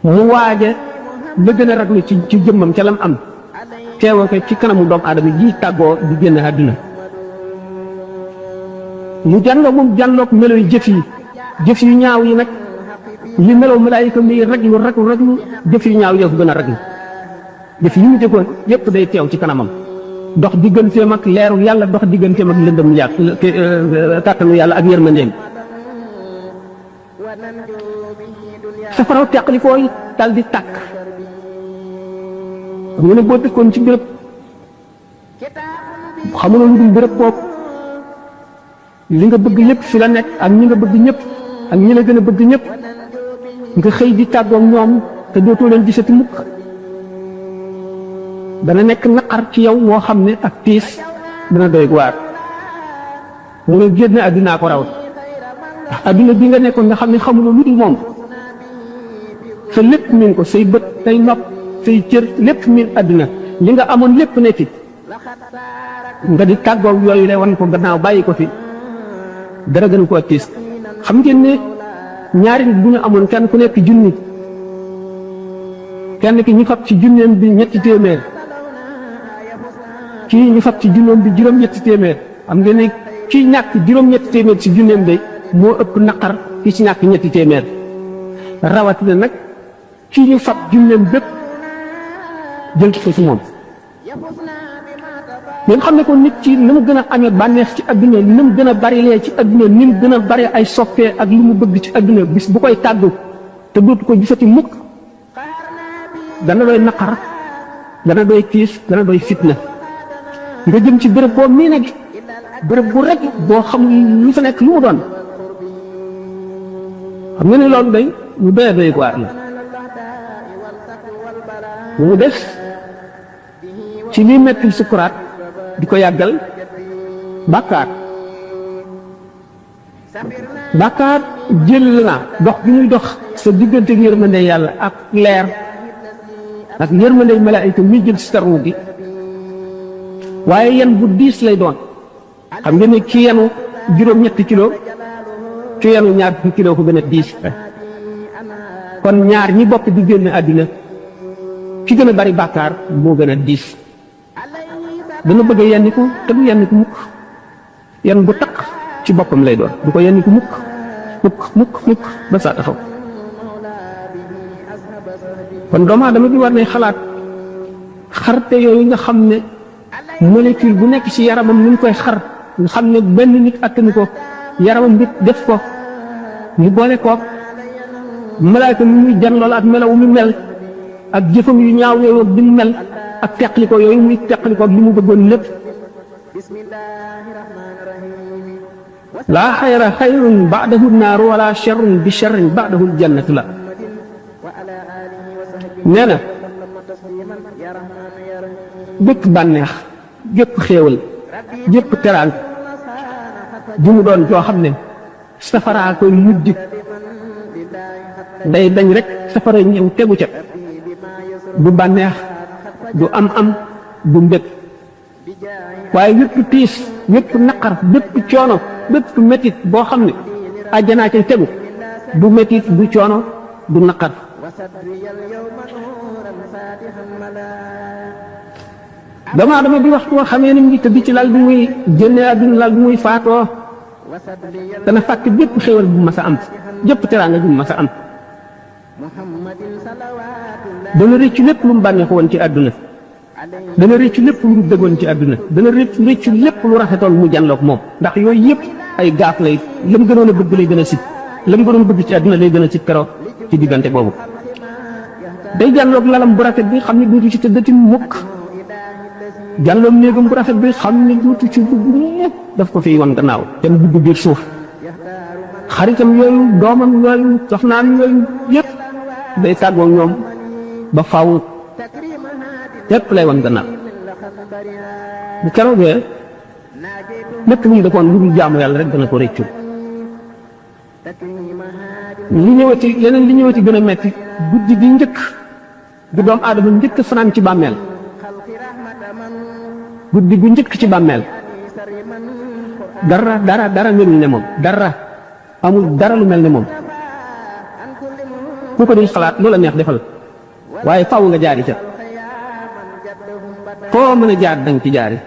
mu waaje la gën a raglu ci jëmmam ca lam am teewoo ko ci kanamu doomu aadama ji tàggoo di génn àdduna mu jànloo moom jànloog melo yi jëf yu ñaaw yi nag li melow malaayika mi raglu jëf yu ñaaw yëf gën a raglu jëf yi mu jëkkoon yépp day teew ci kanamam dox digganteem ak leeru yàlla dox digganteem ak lëndëm kàttanu yàlla ak yërmandeem safaraw teqli fooy dal di tàkk xam nga ne boo dëkkoon ci béréb xamuloo lu dul béréb boobu li nga bëgg lépp fi la nekk ak ñi nga bëgg ñëpp ak ñi la gën a bëgg ñëpp nga xëy di tàggoog ñoom te dootoo leen gisati mukk dana nekk naqar ci yow woo xam ne ak tiis dana doy waar mu ne génn àddinaa ko raw ndax àdduna bi nga nekkoon nga xam ne xamuloo lu dul moom sa lépp miin ko say bët say nopp say cër lépp miin àdduna li nga amoon lépp ne fi nga di tàggoog yooyu lay wan ko gannaaw bàyyi ko fi dara gën ko tiis xam ngeen ne ñaari nit bu ñu amoon kenn ku nekk junni kenn ki ñu fab ci junneem bi ñetti téeméer kii ñu fab ci junneem bi juróom-ñetti téeméer xam ngeen ne kii ñàkk juróom-ñetti téeméer ci junneem bi moo ëpp naqar ki ci ñàkk ñetti téeméer rawatina nag kii ñu fab junneem bépp jël ko ci moom ngeen xam ne ko nit ci ni mu gën a amee bànneex ci adduna ni mu gën a bari lee ci adduna ni mu gën a bari ay soppee ak lu mu bëgg ci adduna bis bu koy tàggu te dootu ko gisati mukk dana doy naqar dana doy tiis dana doy fitna nga jëm ci béréb boo mii nag béréb bu rek boo xam lu fa nekk lu mu doon xam nga ne loolu day lu doy doy waar la mu des ci liy metti sukuraat di ko yàggal bàkkaar jël na dox bi ñuy dox sa diggante yërmande yàlla ak leer ak yërmande malaayika mi jël si tarwu gi waaye yan bu diis lay doon xam nga ne ki yenu juróom-ñetti kilo ki yenu ñaar fukki kilo ko gën a diis kon ñaar ñi bokk di génn àddina ki gën a bari bàkkaar moo gën a diis dana bëgg a yenniku te du yenniku mukk yan bu taq ci boppam lay doon du ko yenniku mukk ba saa taxaw kon doomu aadama bi war nay xalaat xarte yooyu nga xam ne molécule bu nekk ci yaramam ni ñu koy xar nga xam ne benn nit attanu ko yaramam nit def ko ñu boole ko malaayka mi muy jan lool ak melaw mi mel ak jëfam yu ñaaw yooyu bi mu mel ak teqliko yooyu muy teqliko li mu bëggoon lépp laa xayra xayrun baadahu naaru wala charrun bi charrin baadahu ljannatu la nee na bépp bànneex gépp xéewal gépp teraang ju mu doon joo xam ne safaraa koy mujj day dañ rek safara ñëw tegu ca du bànneex du am du mbég waaye wépp tiis wépp naqar bépp coono bépp métit boo xam ne àjjanaa ca tegu du métit du coono du naqar doomu aadama bi waxtu woo xamee ni mu ngi tëdd ci lal bi muy génnee àdduna lal bi muy faatoo dana fàkk bépp xéwal bu mas a am jëpp teraanga bu mas a am dana rëccu lépp lu mu bànneexu woon ci àdduna dana rëccu lépp lu mu dëggoon ci àdduna dana rëccu lépp lu rafetoon mu janloog moom ndax yooyu yëpp ay gaaf lay lam gënoon a bëgg lay gën a sib lam gënoon bëgg ci àdduna lay gën a sib keroog ci diggante boobu day janloog lalam bu rafet bi xam ne duutu ci tëddati mukk janloog néegam bu rafet bi xam ne duutu ci dugg ñëpp daf ko fiy wan gannaaw dem dugg biir suuf xaritam yooyu doomam yooyu soxnaam yooyu yëpp day tàggoo ñoom ba faw yépp lay wan gannaaw bu keroogee lépp lu ñu defoon lu dul jaamu yàlla rek dana ko réccu li ñëwati leneen li ñëwati gën a metti guddi gi njëkk gu doom aadama njëkk fanaan ci bàmmeel guddi gu njëkk ci bàmmeel dara melul ne moom dara amul dara lu mel ne moom ku ko dul xalaat loola neex defal waaye faaw nga jaari ca foo mën a jaar danga ci jaari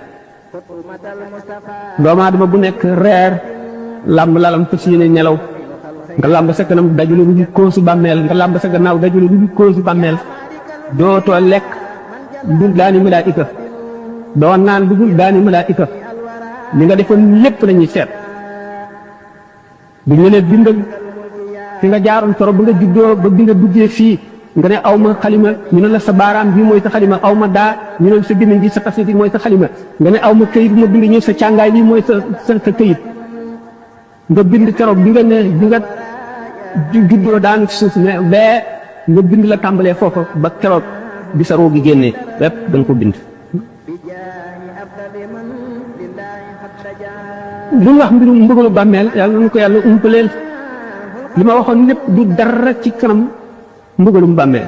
doomu aadama bu nekk reer làmb lalam fas yéene nelaw nga làmb sa kanam dajule lu koosu bàmmeel nga làmb sa gannaaw dajule lu koosu bàmmeel dootoo lekk dul daani malaayika doo naan dugul daani malaayika li nga defoon lépp lañuy seet bu ñu leen bindal fi nga jaaroon toro ba nga juddoo ba bi nga duggee fii nga ne aw ma xalima ñu ne la sa baaraam bii mooy sa xalima aw ma daa ñu ne sa gémmiñ gi sa tasit mooy sa xalima nga ne aw ma këyit ma bind ñu sa càngaay lii mooy sa këyit nga bind keroog bi nga ne bi nga juddoo daanu ci suuf ne bee nga bind la tàmbalee foofa ba keroog bi sa roo gi génnee lépp da nga ko bind lu wax mbirum mbugalu bàmmeel yàlla nañu ko yàlla umpaleel li ma waxoon lépp du dara ci kanam mbugalum bàmmeel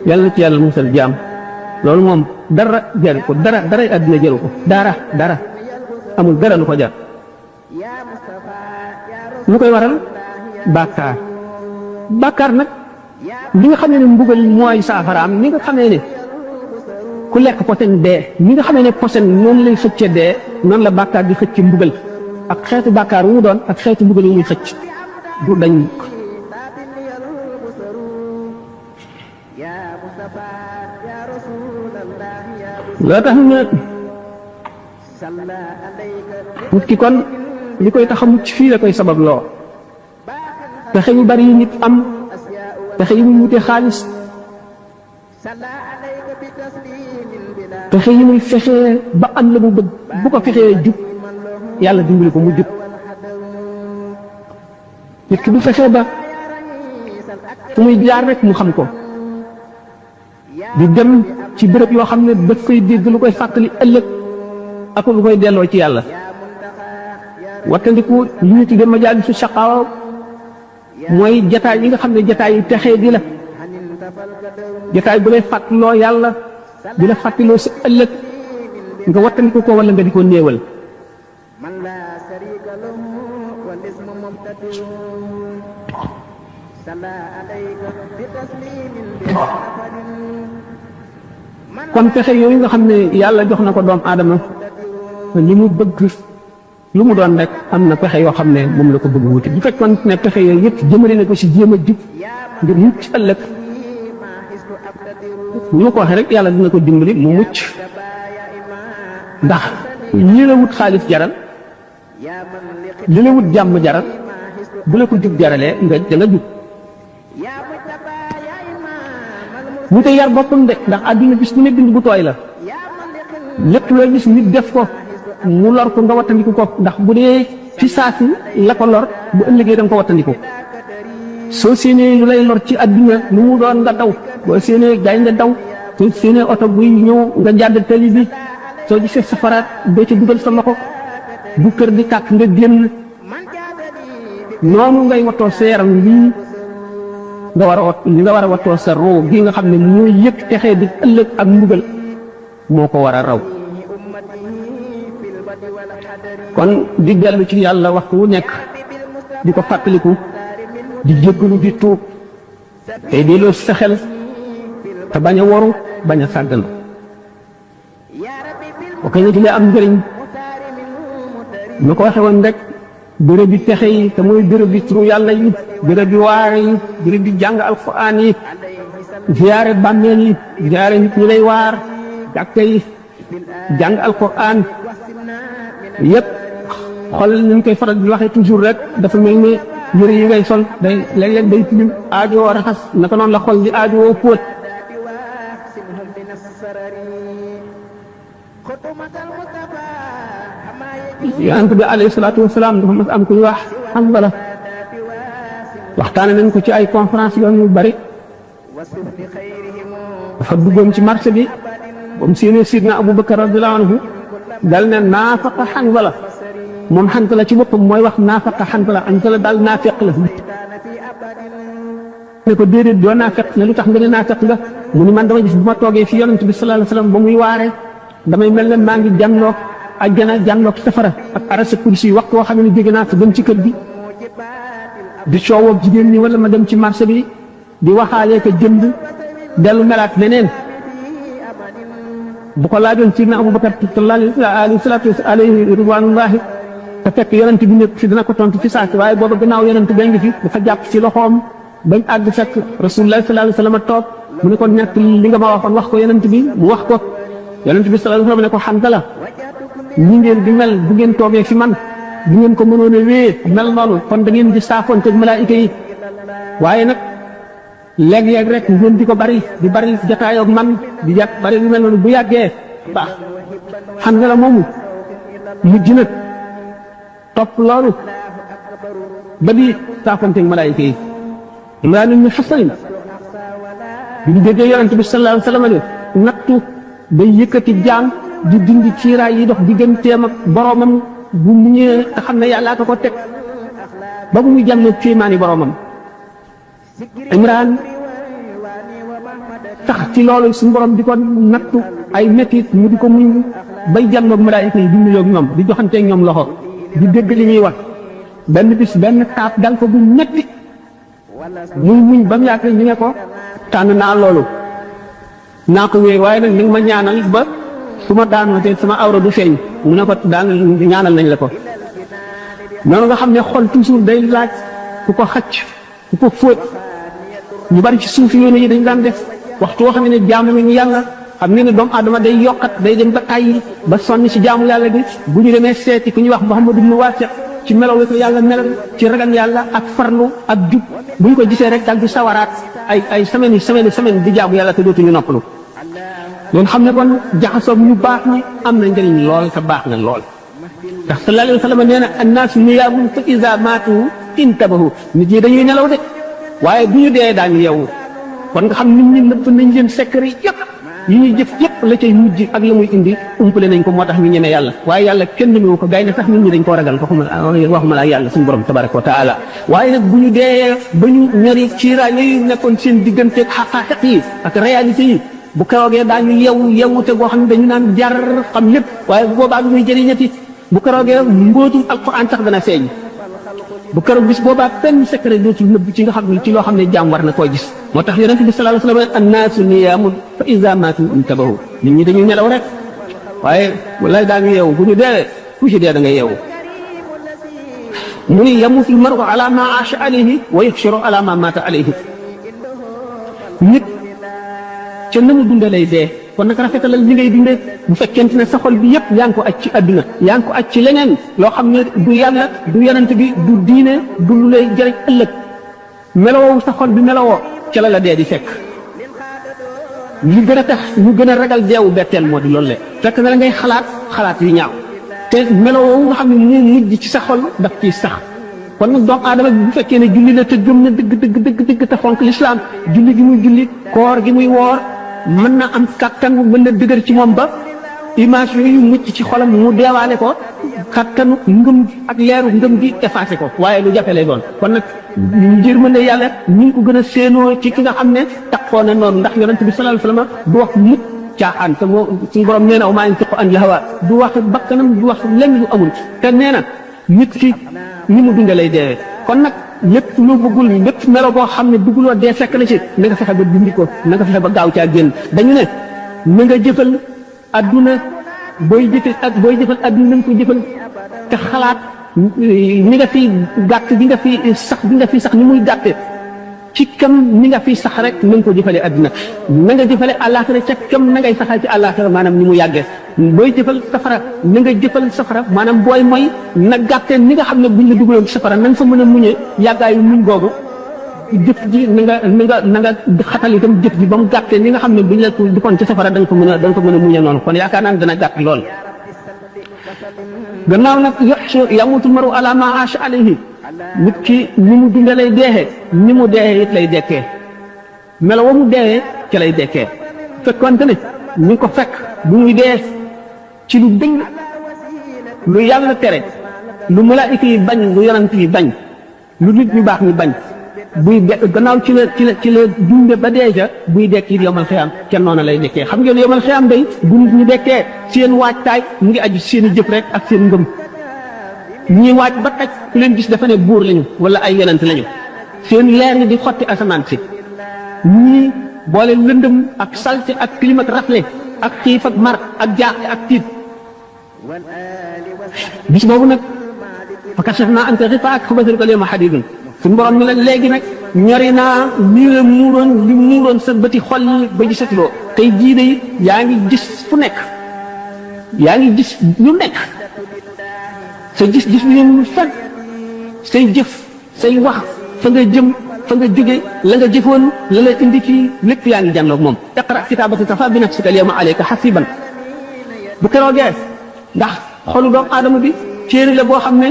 yàlla na ci yàlla musal jaam loolu moom dara jaru ko daray àddina jaru ko dara amul dara lu ko jar lu koy waral bàkkaar nag li nga xamee ne mbugal mooy saafaraam ni nga xamee ne ku lekk posen dee ni nga xamee ne posen noonu lay xëcce dee noonu la bàkkaar di xëcc mbugal ak xeetu bàkkaar wu mu doon ak xeetu mbugal wu muy xëcc du dañ loo tax na nit ki kon li koy tax a mucc fii la koy sabab loo pexe yu bari yi nit am pexe yi muy wute xaalis pexe yi muy fexee ba am la mu bëgg bu ko fexee jub yàlla dimbali ko mu jub nit ki bu fexee ba fu muy jaar rek mu xam ko di dem ci béréb yoo xam ne daf koy dégg lu koy fàttali ëllëg ak lu koy delloo ci yàlla wattandiku li ñu tuddee majaalisu shaqaawa mooy jataay yi nga xam ne jataay yi texee di la jataay bu lay fàttaloo yàlla di la fàttaloo sa ëllëg nga wattandiku ko wala nga di ko néewal kon pexe yooyu nga xam ne yàlla jox na ko doom aadama li mu bëgg lu mu doon rek am na pexe yoo xam ne moom la ko bëgg wuti bu fekkoon ne pexe yooyu yëpp jëmale na ko si jéem a jub ngir mucc ëllëg ñu ma ko waxee rek yàlla dina ko dimbali mu mucc ndax ñi la wut xaalis jaral li la wut jàmm jaral bu la ko jub jaralee nga da nga jub mu te yar boppam de ndax àdduna bis bu ne bind bu tooy la lépp looy gis nit def ko mu lor ko nga wattandiku ko ndax bu dee fi saasi la ko lor bu ëllëgee da nga ko wattandiku soo séenee lu lay lor ci àdduna lu mu doon nga daw boo séenee gaynde daw soo séenee oto buy ñëw nga jàdd tali bi soo gisee safaraat doo ci dugal sa loxo bu kër di tàkk nga génn noonu ngay wattoo sa yaram lii nga war a wat li nga war a wattoo sa roo gi nga xam ne mooy yëg texee di ëllëg ak mbugal moo ko war a raw kon di dellu ci yàlla waxtu wu nekk di ko fàttaliku di jéggalu di tuub tey delloo sa xel te bañ a waru bañ a sàggan ok na ci lee am njëriñ ñu ko waxe woon rek béréb bi pexe yi te mooy béréb bi turu yàlla yi béréb bi waare yi béréb bi jàng alquran yi ziyaare bàmmeel yi ziyaare nit ñi lay waar jàkka yi jàng alquran yépp xool nañ koy faral di waxee toujours rek dafa mel ni yëre yi ngay sol day léeg-léeg day tilim aajowoo raxas naka noonu la xol di aajowoo póot yonent bi alayhi salaatu wasalaam dafa mas am ku ñu wax Hanzala waxtaane nañ ko ci ay conférence yoon yu bari dafa duggoon ci marché bi ba mu séenee sidna Abubakar radiyallahu anhu dal ne naafaqa Hanzala moom Hanzala ci boppam mooy wax naafaqa Hanzala daal naafeq la ne ko déedéet doo naafeq ne lu tax nga ne naafeq nga mu ni man dama gis bu ma toogee fi yonent bi sallallahu alayhi wasallam ba muy waaree damay mel ne maa ngi jànloo àjjana jànloo safara ak arasa kursi waxtu woo xam ne jóge naa fa dem ci kër gi di coow ak jigéen ñi wala ma dem ci marché bi di waxaalee ko jënd dellu melaat leneen bu ko laajoon ci na Abubakar alayhi ridwanullahi te fekk yonent bi nekk fi dina ko tontu ci saasi waaye booba gannaaw yonent ba ngi fi dafa jàpp ci loxoom bañ àgg fekk rasulullah sallallahu alayhi wasallam toog mu ne ko nekk li nga ma waxoon wax ko yonent bi mu wax ko yonent bi sallallahu alayhi wasallam ne ko Hanzala ñi ngeen di mel bu ngeen toogee fi man bu ngeen ko mënoon a wéer mel noonu kon da ngeen di saafoonte ak malaayika yi waaye nag léeg-léeg rek ngeen di ko bari jataayoo ak man di jat bari lu mel noonu bu yàggee baax Hanzala moomu mujj nag topp loolu ba di saafoonte ak malaayika yi Imraan ibn Husayn bi ñu déggee yonent bi sallallahu alayhi wasallam nattu day yëkkati jaam di dindi ciiraay yi dox digganteem ak boromam bu mu ñëwee nga xam ne yàllaa ko teg ba bu muy jàmm kéemaani boromam Imraan tax ci loolu suñu borom di ko nattu ay mettit mu di ko muñ bay jàmm ak malaayika yi di nuyoo ak ñoom di joxanteeg ñoom loxo di dégg li ñuy wax benn bis benn taab dal ko bu metti muy muñ ba mu yàgg ñu ne ko tànn naa loolu naa ko wéer waaye nag ni nga ma ñaanal ba su ma daanoo te sama awra du feeñ mu ne ko daan ñaanal nañ la ko noonu nga xam ne xol toujours day laaj ku ko xacc ku ko fóot ñu bari ci suufi yoonu yi dañ daan def waxtu woo xam ne jaamu ñu yàlla xam ne doomu aadama day yokkat day dem ba tàyyi ba sonn ci jaamu yàlla gi bu ñu demee seeti ku ñuy wax Muhammad ibn Wasiq ci melaw wi ko yàlla melal ci ragal yàlla ak farlu ak jub bu ñu ko gisee rek dal di sawaraat ay semaine di jaamu yàlla te dootuñu noppalu loolu xam ne kon jaxasoo ñu baax ñi am na njëriñ lool te baax na lool ndax sallallahu alayhi wa sallam nee na annaasu niyaamun fa iza maatu intabahu nit ñi dañuy nelaw de waaye bu ñu dee daañu yeewu kon nga xam nit ñi nëbb nañ leen secret yëpp yi ñuy jëf yëpp la cay mujj ak la muy indi umpale nañ ko moo tax ñu ñeme yàlla waaye yàlla kenn ñëwu ko gaynde sax nit ñi dañ koo ragal waxuma la yàlla suñu borom tabaraka wa taala waaye nag bu ñu dee ba ñu ñori ciiraay yooyu nekkoon seen digganteeg xaqaaxiq yi ak réalité yi bu keroogee daañu yewwute goo xam ne dañu naan jar xam lépp waaye bu boobaa bi muy jëriñati bu keroogee mbóotum alquran sax dana feeñ bu keroog bis boobaa benn secret dootul nëbb ci nga xam ne ci loo xam ne jaam war na koo gis moo tax yonent bi sallallahu alayhi wasallam annaasu niyaamun fa iza maatu intabahu nit ñi dañuy nelaw rek waaye wallaay daañu yeewu bu ñu dee ku ci dee da nga yeewu mu ni yamutu l-mar'u ala ma aasha alayhi wa yuhsharu ala ma maata alayhi nit ca na mu dunde lay dee kon nag rafetalal li ngay dundee bu fekkente ne sa xol bi yëpp yaa ngi ko aj ci àdduna yaa ngi ko aj ci leneen loo xam ne du yàlla du yonent bi du diine du lu lay jëriñ ëllëg melowoo sa xol bi melowoo ca la dee di fekk li gën a tax ñu gën a ragal deewu betteel moo di loolu le fekk na la ngay xalaat yu ñaaw te melowoo nga xam ne mu mujj ci sa xol daf ciy sax kon nag doomu aadama bi bu fekkee ne julli la te gëm na dëgg te fonk lislaam julli gi muy julli koor gi muy woor mën na am kattan mën na dëgër ci moom ba image yooyu mucc ci xolam mu deewaale ko kattanu ngëm ak leeru ngëm gi effacé ko waaye lu jafe lay doon kon nag njërmande yàlla ñu ngi ko gën a séenoo ci ki nga xam ne taxoo na noonu ndax yonent bi sallallahu alayhi wasallam du wax mukk caaxaan te moo suñu borom nee na maa yantiqu anil hawaa du wax bakkanam du wax lenn lu amul te nee na nit ki ni mu dunde lay deewee kon nag lépp lu bëggul lépp melo boo xam ne bëgguloo dee fekk na ci na nga fexe ba dindi ko na nga fexe ba gaaw caa génn dañu ne na nga jëfal adduna booy jëfal adduna na nga ko jëfal te xalaat ni nga fi gàtt bi nga fi sax ni muy gàtte ci kam ni nga fi sax rek na nga ko jëfale adduna na nga jëfale àllaaxira ca kam na ngay saxal ci àllaaxira maanaam ni mu yàggee booy jëfal safara na nga jëfal safara maanaam booy mooy na gàttee ni nga xam ne buñ la dugaloon ci safara na nga fa mën a muñee yàggaayu muñ googu jëf ji na nga xatal itam jëf ji ba mu gàttee ni nga xam ne buñ la duggoon ci safara da nga ko mën a muñee noonu kon yaakaar naa ne dana gàtt lool gannaaw nag yamutu maru ala ma aasha alayhi nit ki ni mu dunde lay deexee ni mu deexee it lay dekkee melo wa mu deexee ci lay dekkee fekkonte ne ñu ngi ko fekk bu muy dee ci lu dëng lu yàlla tere lu malaayika yi bañ lu yonent yi bañ lu nit ñu baax ñu bañ buy gannaaw ci la dunde ba dee ja buy dekk it yomal xiyaam kenn noona lay dekkee xam ngeen yomal xiyaam day bu nit ñu dekkee seen waajtaay mu ngi aju seen i jëf rek ak seen ngëm ñi waaj ba taj ku leen gis dafa ne buur lañu wala ay yonent lañu seen leer ni di xotti asamaan si ñii boole lëndëm ak salte ak climat rafle ak xiif ak mar ak jaaxle ak tiit bis boobu nag fa kashafnaa anka ghitaa'ak fa basaruka al-yawma hadiidun suñu borom ni la léegi nag ñori naa lii la muuroon li muuroon sa bëti xol yi ba gisatuloo tey jii de yaa ngi gis fu nekk yaa ngi gis lu nekk sa gis-gis bi ñu fekk say jëf say wax fa nga jëm fa nga jóge la nga jëfoon la la indi fii lépp yaa ngi jànloog moom iqra kitaabaka kafaa bi nafsika al-yawma alayka hasiiban bu keroogee ndax xolu doomu aadama bi téere la boo xam ne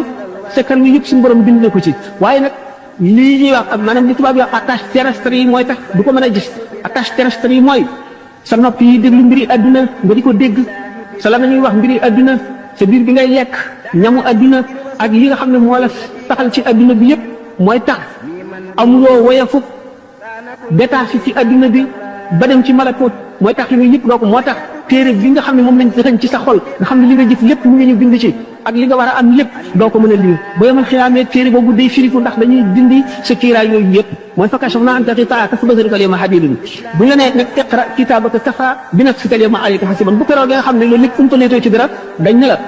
sekkal wi yëpp suñu borom bind na ko ci waaye nag lii ñuy wax maanaam li tubaab yi wax attache terrestre yi mooy tax du ko mën a gis attache terrestre yi mooy sa nopp yi déglu mbiri adduna nga di ko dégg sa la ñuy wax mbiri adduna sa biir bi ngay lekk ñamu adduna ak yi nga xam ne moo la taxal ci adduna bi yëpp mooy tax amuloo woyafu détaché ci adduna bi ba dem ci malakoot mooy tax yooyu yëpp doo ko moo tax téere bi nga xam ne moom lañ dëxañ ci sa xol nga xam ne li nga jëf lépp mu ngi ñu bind ci ak li nga war a am lépp doo ko mën a lire ba yemal xiyaamee téere boobu day firiku ndax dañuy dindi sa kiiraay yooyu yëpp mooy fa kashafnaa anka ghitaa'aka fa basaruka al-yawma hadiidun bu ñu la nee nag iqra kitaabaka kafaa bi nafsika al-yawma alayka hasiiban bu keroog nga xam ne loolu lépp umpaleetoo ci dara dañ ne la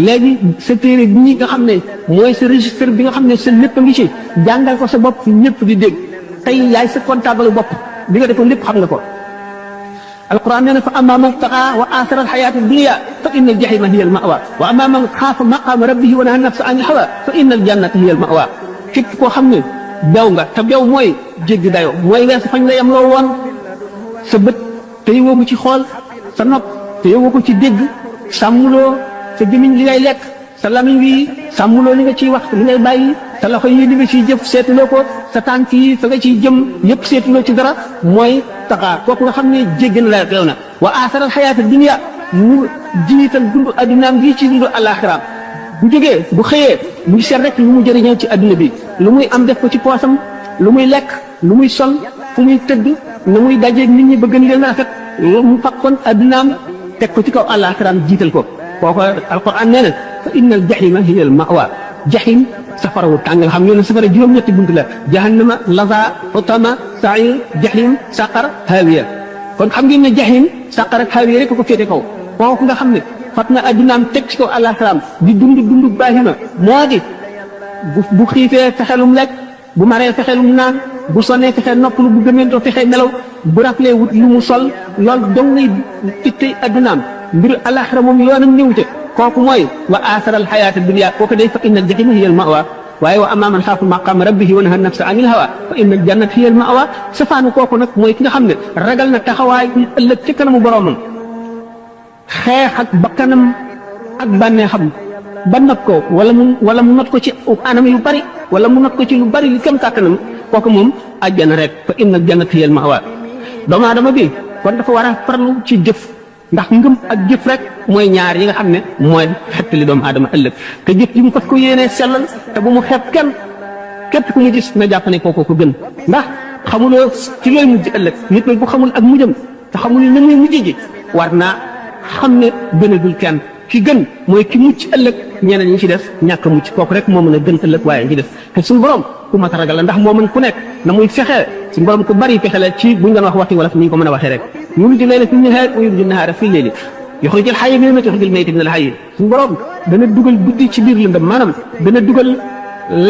léegi sa téere bi nga xam ne mooy sa registre bi nga xam ne sa lépp a ngi ci jàngal ko sa bopp ñëpp di dégg tey yaay sa comptable bopp bi nga defoon lépp xam nga ko القرآن يقول فأما من طغى وآثر الحياة الدنيا فإن الجحيم هي المأوى وأما من خاف مقام ربه ونهى النفس عن الهوى فإن الجنة هي المأوى képp koo xam ne daw nga te daw mooy jéggi dayoo mooy weesu fañ la yem loo woon sa bët te yowoo ko ci xool sa nopp te yowoo ko ci dégg sàmmuloo sa gémmiñ li ngay lekk sa lamiñ wi sàmmuloo li nga ciy wax li ngay bàyyi sa loxo yi li nga ciy jëf seetuloo ko sa tànk yi fa nga ciy jëm yëpp seetuloo ci dara mooy taxaa kooku nga xam ne jéggi na la teew na wa aasaral xayaata dunya mu jiital dund addunaam gi ci dund alaxiraam bu jógee bu xëyee mu ngi seet rek lu mu jëriñoo ci adduna bi lu muy am def ko ci poosam lu muy lekk lu muy sol fu muy tëdd na muy dajeeg nit ñi ba gën leen rafet lu mu fakkoon addunaam teg ko ci kaw alaxiraam jiital ko kooku alquran nee na fa inna al jahima hiya al mawa jahim safara wu tàng nga xam ne safara juróom-ñetti bunt la jahannama laza hutama sair jahim saqar hawiya kon xam ngeen ne jahim saqar ak hawiya rek ko féete kaw kooku nga xam ne fat na addunaam teg ci kaw alaxiraam di dund baahima moo di bu xiifee fexelum lekk bu maree fexelum naan bu sonnee fexe noppalu bu gëmentoo fexe nelaw bu raflee wut lu mu sol loolu dong ngay tittey addunaam mbiru alaxira moom yoonam ñëwute kooku mooy wa aasaral xayaata dunya kooku day fa inna al jahima hiya al mawa waaye wa amma man xaafa maqaama rabbihi wa naha nafsa anil hawa fa inna al jannata hiya al mawa safaanu kooku nag mooy ki nga xam ne ragal na taxawaay ëllëg ci kanamu boroomam xeex ak bakkanam ak bànneexam ba not ko wala mu not ko ci anam yu bari wala mu not ko ci lu bari li kem kàttanam kooku moom àjjana rek fa inna al jannata hiya al mawa doomu aadama bi kon dafa war a farlu ci jëf ndax ngëm ak jëf rek mooy ñaar yi nga xam ne mooy xettali doomu aadama ëllëg te jëf ji mu fas ko yéenee sellal te bu mu xeeb kenn képp ku mu gis na jàpp ne kooku ko gën ndax xamuloo ci looy mujj ëllëg nit nag bu xamul ak mujjam te xamul ne muy mujj ji war naa xam ne gënagul kenn ki gën mooy ki mucc ëllëg ñeneen ñi ci def ñàkk a mucc kooku rek moo mën a gën ëllëg waaye ñi ci def te suñu borom ku mat a ragal la ndax moo mën ku nekk na muy fexe suñu borom ku bari fexe la ci buñ doon wax waxti wala ni ñu ko mën a waxee rek yuliju layla fi nahaar wa yuliju nahaara fi layli yuxrijul hayya minal mayyiti wa yuxrijul mayyita minal hayyi suñu borom dana dugal guddi ci biir lëndëm maanaam dana dugal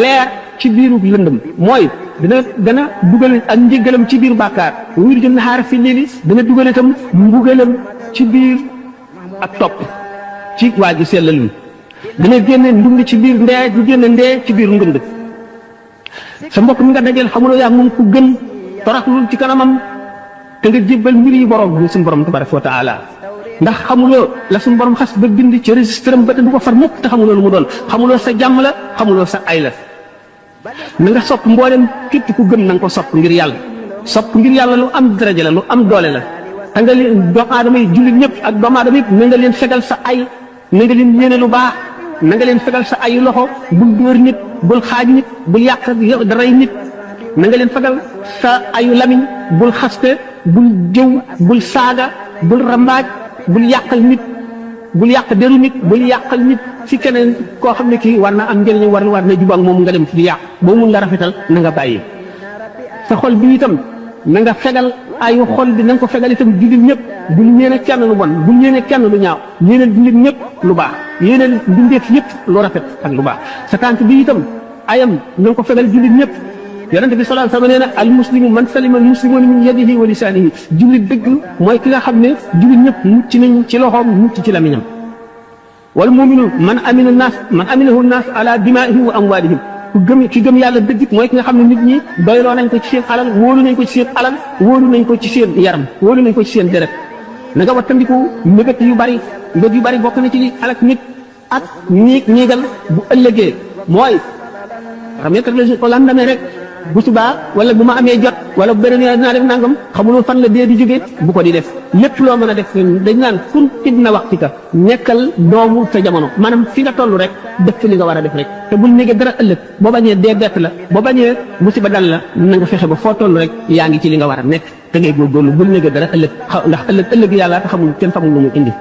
leer ci biiru lëndëm mooy dana dugal ak njëgalam ci biir bàkkaar wa yuliju nahaara fi layli dana dugal itam mbugalam ci biir ak topp ci waa ji sellalul dana génne ndund ci biir ndee du génne ndee ci biir ngënd sa mbokk mi nga dajeel xamuloo yaa moom ku gën toraxlul ci kanamam te nga jébbal mbir yi borom bi suñu borom tabaraka wa taala ndax xamuloo la suñu borom xas ba bind ci registre am ba te du ko far mukk te xamuloo lu mu doon xamuloo sa jàmm la xamuloo sa ay la na nga sopp mboolem képp ku gën na nga ko sopp ngir yàlla sopp ngir yàlla lu am daraja la lu am doole la te nga leen doomu aadama yi jullit ñëpp ak doomu aadama yëpp na nga leen fegal sa ay na nga leen yéene lu baax na nga leen fegal sa ayu loxo bul dóor nit bul xaaj nit bul yàq daray nit na nga leen fegal sa ayu lamiñ bul xaste bul jëw bul saaga bul rambaaj bul yàqal nit bul yàq deru nit bul yàqal nit ci keneen koo xam ne kii war na am njëriñ war na jubal moom nga dem di yàq boo mun la rafetal na nga bàyyi sa xol bi itam na nga fegal ayu xol bi na nga ko fegal itam jullit ñëpp bul ñeene kenn lu bon bul ñeene kenn lu ñaaw yéene jullit ñëpp lu baax yéene bindeef yëpp lu rafet ak lu baax sa tànk bi itam ayam na nga ko fegal jullit ñëpp yonente bi sallallahu alayhi wa sallam nee na al muslimu man salima al muslimuna min yadihi wa lisanihi jullit dëgg mooy ki nga xam ne jullit ñëpp mucc nañ ci loxoom mucc ci lamiñam wal muminu man aminahu naas ala dimaihim wa amwalihim ki gëm yàlla dëgg mooy ki nga xam ne nit ñi doyloo nañ ko ci seen alal wóolu nañ ko ci seen alal wóolu nañ ko ci seen yaram wóolu nañ ko ci seen deret na nga wattandiku mbébét yu bari bokk na ci alak nit ak ñiigal bu ëllëgee mooy remettre ko lendemain rek bu subaa wala bu ma amee jot wala bu beneen yoon dinaa def nangam xamuloo fan la dee di jóge bu ko di def lépp loo mën a def dañ naan kun ibna waxtika nekkal doomu sa jamono maanaam fi nga toll rek def fi li nga war a def rek te bul négee dara ëllëg boo bañee dee bett la boo bañee musiba dal la na nga fexe ba foo toll rek yaa ngi ci li nga war a nekk te ngay góorgóorlu bul négee dara ëllëg ndax ëllëg yàlla te xamul kenn xamul lu mu indi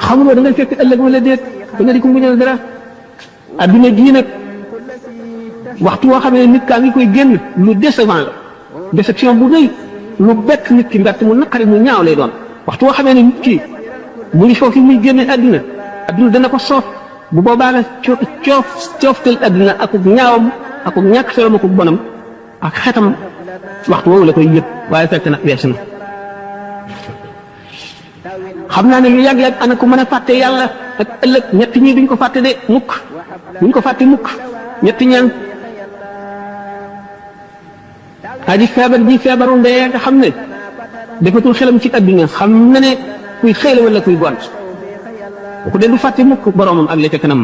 xamuloo da ngay fekk ëllëg wala déet da nga di ko muñal dara adduna jii nag waxtu woo xam ne nit kaa ngi koy génn lu décevant la déception bu rëy lu bett nit ki mbett mu naqari mu ñaaw lay doon waxtu woo xamee ne nit ki mu ngi foofu muy génne adduna dana ko soof bu boobaa la cooftal adduna akuk ñaawam akuk ñàkk solom akuk bonam ak xetam waxtu woowu la koy yëg waaye fekk na weesu na xam naa ne lu yàgg-yàgg ana ko mën a fàtte yàlla ak ëllëg ñett ñi duñ ko fàtte de mukk duñ ko fàtte mukk ñetti ñaan aji feebar ji feebaru ndee nga xam ne defatul xelam ci adduna xam na ne kuy xëy la wala kuy gont ku de du fàtte mukk boromam ak la ca kanam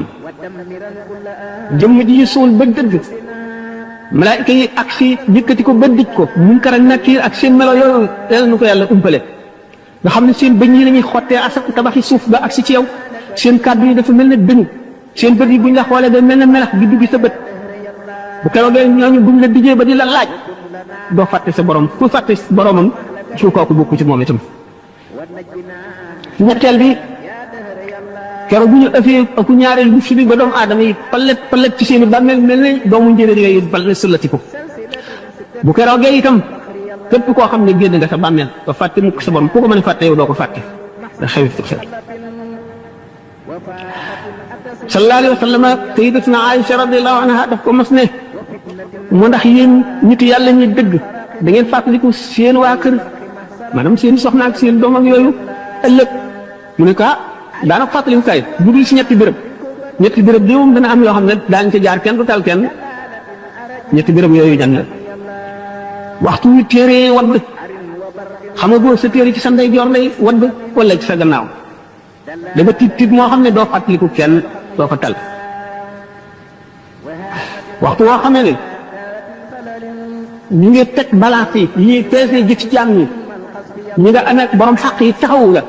jëmm ji suul ba dëgg malaayika yi ak si yëkkati ko ba dij ko munkar ak nakiir ak seen melo yooyu yàlla nu ko yàlla umpale nga xam ne seen bëñ yi la ñuy xottee asak tabaxi suuf ba ak si ci yow seen kàddu yi dafa mel ne dënu seen bët yi buñ la xoolee day mel ne melax gi dugg sa bët bu keroogee ñooñu buñ la dijee ba di la laaj doo fàtte sa borom ku fàtte boromam su kooku bokku ci moom itam ñetteel bi keroog bu ñu ëffee aku ñaareel bu fi ba doomu aadama yi palet ci seen i bàmmeel mel ne doomu njëriñ yooyu palet sëllati ko bu keroogee itam képp koo xam ne génn nga sa bàmmeel ba fàtte mukk sa borom ku ko mën a fàtte yow doo ko fàtte da xew sallallahu alayhi wa sallam sayyidatuna Aïcha radiyallahu anha daf ko mas ne mu ndax yéen nit yàlla ñi dëgg da ngeen fàttaliku seen waa kër maanaam seen soxna ak seen doom ak yooyu ëllëg mu ne ko daana fàttaliku kay bu dul si ñetti béréb bi moom dana am yoo xam ne daañu ca jaar kenn du tal kenn ñetti béréb yooyu jan la waxtu wi téere wadd xam nga boo sa téere ci sa ndeyjoor lay wadd wala ci sa gannaaw da nga tiit moo xam ne doo fàttaliku kenn doo ko tal waxtu woo xamee ne ñu ngi teg balance yi peese ji ci jaam ñi ñi nga amee borom xaq yi taxawu la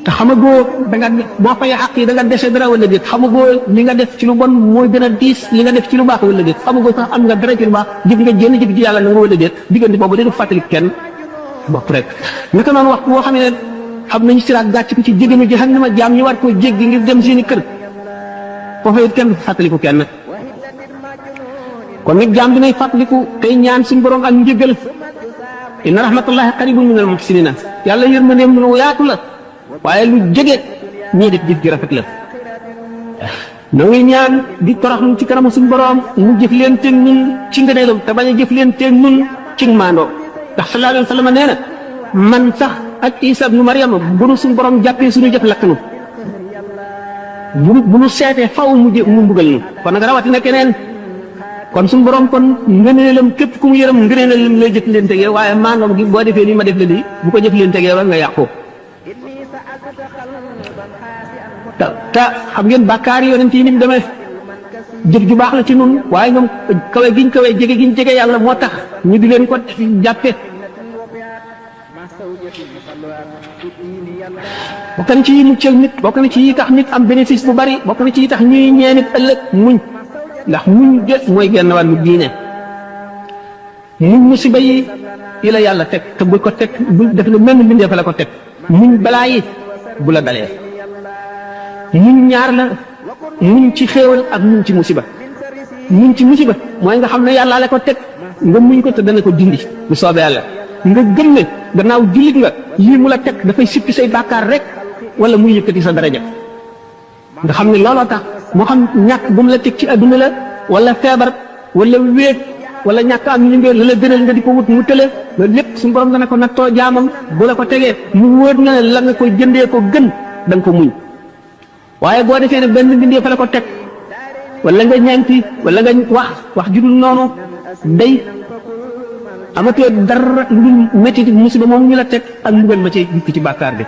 te xamagoo da nga boo fayee xaq yi da nga dese dara wala déet xamagoo li nga def ci lu bon mooy gën a diis li nga def ci lu baax wala déet xamagoo sax am nga dara ci lu baax jëf nga jénn jëf ci yàlla na nga wala déet diggante boobu dañu fàttali kenn bopp rek naka noonu waxtu boo xam ne xam nañu siraat gàcc ko ci jéggiinu jahannama jaam ñi war koo jéggi ngir dem seeni kër foofu it kenn fàttaliku kenn kon nag jaam bi nay fàttaliku tey ñaan suñu borom ak njëgal inna rahmatullahi qaribun minal muhsinina yàlla yërmandeem lu yaatu la waaye lu jege ñii def jëf ji rafet la noo ngi ñaan di toroxlu ci kanamu suñu borom mu jëf leen teeg ñun ci ngëneelam te bañ a jëf leen teeg ñun ci maandoo ndax sallallahu alayhi wa sallam nee na man sax ak Isa ibnu Maryama bu nu suñu borom jàppee suñu jëf lakk nu bu nu seetee faw mu mbugal ñu kon nag rawatina keneen kon suñu borom kon ngëneelam képp ku mu yërëm ngëneelam lay jëf leen tegee waaye maandoom gi boo defee nii ma def la lii bu ko jëf leen tegee war nga yàqu te xam ngeen bàkkaar yi yonent yi ni mu demee jëf ju baax la ci nun waaye ñoom kawe giñ kawe jege giñ jege yàlla moo tax ñu di leen ko jàppe bokk na ci yi muccal nit bokk na ci yi tax nit am bénéfice bu bari bokk na ci yi tax ñuy ñee nit ëllëg muñ ndax muñ de mooy genn wàllu diine muñ musiba yi la yàlla teg te bu ko teg bu def na mel ni mbindee fa la ko teg muñ balaa yi bu la dalee muñ ñaar la muñ ci xéewal ak muñ ci musiba muñ ci musiba mooy nga xam ne yàlla la ko teg nga muñ ko te dana ko dindi bu soobee yàlla nga gëm ne gannaaw jullit nga lii mu la teg dafay sippi say bàkkaar rek wala muy yëkkati sa daraja nga xam ne looloo tax moo xam ñàkk bu mu la teg ci adduna la wala feebar wala wéet wala ñàkk am ñu la la gënal nga di ko wut mu tële loolu lépp suñu borom dana ko nattoo jaamam bu la ko tegee mu wóor na la nga koy jëndee ko gën da nga ko muñ waaye boo defee ne benn bindee fa la ko teg wala nga ñaanti wala nga wax ju dul noonu day amatoo dara lu dul métti musiba moom ñu la teg ak mbugal ma ci dikk ci bàkkaar bi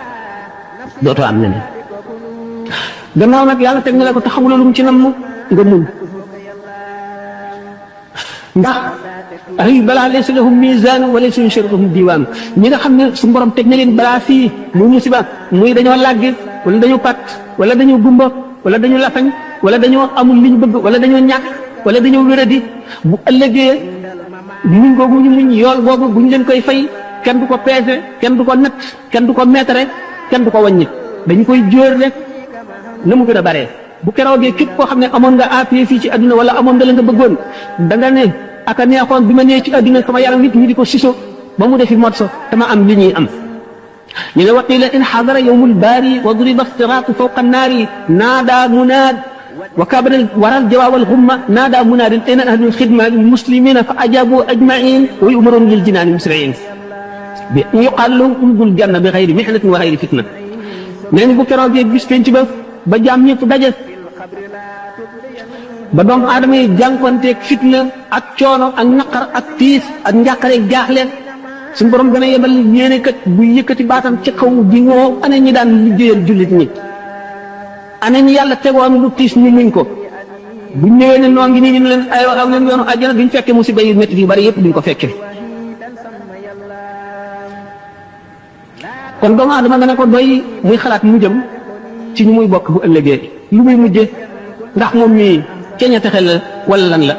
dootoo am leneen gannaaw nag yàlla teg na la ko te xamuloo lu mu ci namm nga muñ ndax ay balaa laysa lahum misaan wa laysa yushrikum diwaan ñi nga xam ne su borom teg na leen balaa fii muy musiba muy dañoo làggi wala dañoo pat wala dañoo gumba wala dañoo lafañ wala dañoo amul li ñu bëgg wala dañoo ñàkk wala dañoo wéradi bu ëllëgee muñ googu ñu muñ yool boobu bu ñu leen koy fay kenn du ko peese kenn du ko natt kenn du ko meetare kenn du ko wàññi dañu koy jóor rek na mu gën a baree bu keroogee képp koo xam ne amoon nga appui fii ci adduna wala amoon nga la nga bëggoon da nga ne aka neexoon bi ma nee ci adduna sama yaram nit ñi di ko siso ba mu defi mot so dama am li ñuy am ñu ne waqila in xadara yowmul baari wa duriba siraatu fawqa annaari naada munaad wa kabara waral jawaawal xumma naada munaadin ayna ahlul xidma lil muslimina fa ajabu ajmain wa yumaroon lil jinaani musriin bi yuqaal lahum udxulul janna bi xayri mihnatin wa xayri fitna nee ni bu keroogee bis penc ba jaam ñëpp daje ba doomu aadama yi jànkonteeg fitna ak coono ak naqar ak tiis ak njàqareeg jaaxle suñu borom gën a yebal yéene kat bu yëkkati baatam ci kaw di ngoo ana ñi daan liggéeyal jullit ñi ana ñi yàlla tegoon lu tiis ñu muñ ko bu ñëwee ne noo ngi nii ñu leen ay waxaw leen yoonu àjjana duñ fekke musiba yu métti yu bari yëpp duñ ko fekke kon doomu aadama nga ne ko doy muy xalaat mu jëm ci ñu muy bokk bu ëllëgee lu muy mujje ndax moom mii ceeña texe la wala lan la